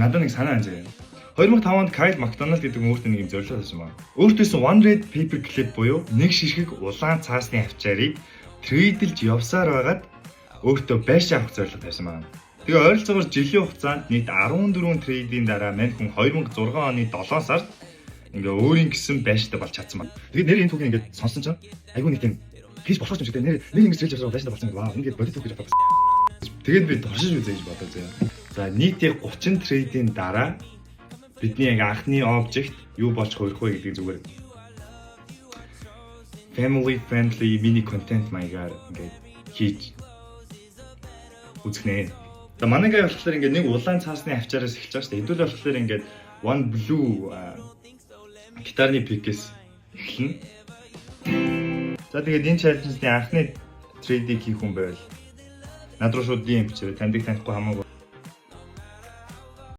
Надад нэг санаа анзаа. 2005 онд Кайл Макдоналд гэдэг хүн өөртөө нэг юм зорилго тавьсан байна. Өөртөөс One Red Paper Clip буюу нэг ширхэг улаан цаасны авчаарыг trade лж явсаар байгаад өөртөө байшин авах зорилго тавьсан байна. Тэгээ ойролцоогоор жилийн хугацаанд нийт 14 trade ийн дараа мань хүн 2006 оны 7 сард ингээ өөрийн гэсэн байшинтай болж чадсан байна. Тэгээд нэр энэ түүхийг ингээд сонсон чинь айгүй нэг тийм хийж болох юм шиг, нэр нэр ингэж хэлж явсаар байшинтай болсон гэдэг, вау, ингээд бодит түүх гэж бодсон. Тэгээд би туршиж үзье гэж бодоо заяа. За, нийт яг 30 trade ийн дараа бидний яг анхны object юу болж хувирах вэ гэдгийг зүгээр family friendly mini content маягаар ингээд хийж үзэх нэ. За, манай гай болохоор ингээд нэг улаан цаасны авчаараас эхэлж байгаа шүү дээ. Хэдүүл болохоор ингээд one blue гитарны pick ээс эхэлнэ. За, тэгээд энэ challenge-ны анхны trade ийг хийх хүн байвал над руу шууд DM бичээрэй. Таньдаг танихгүй хамаагүй.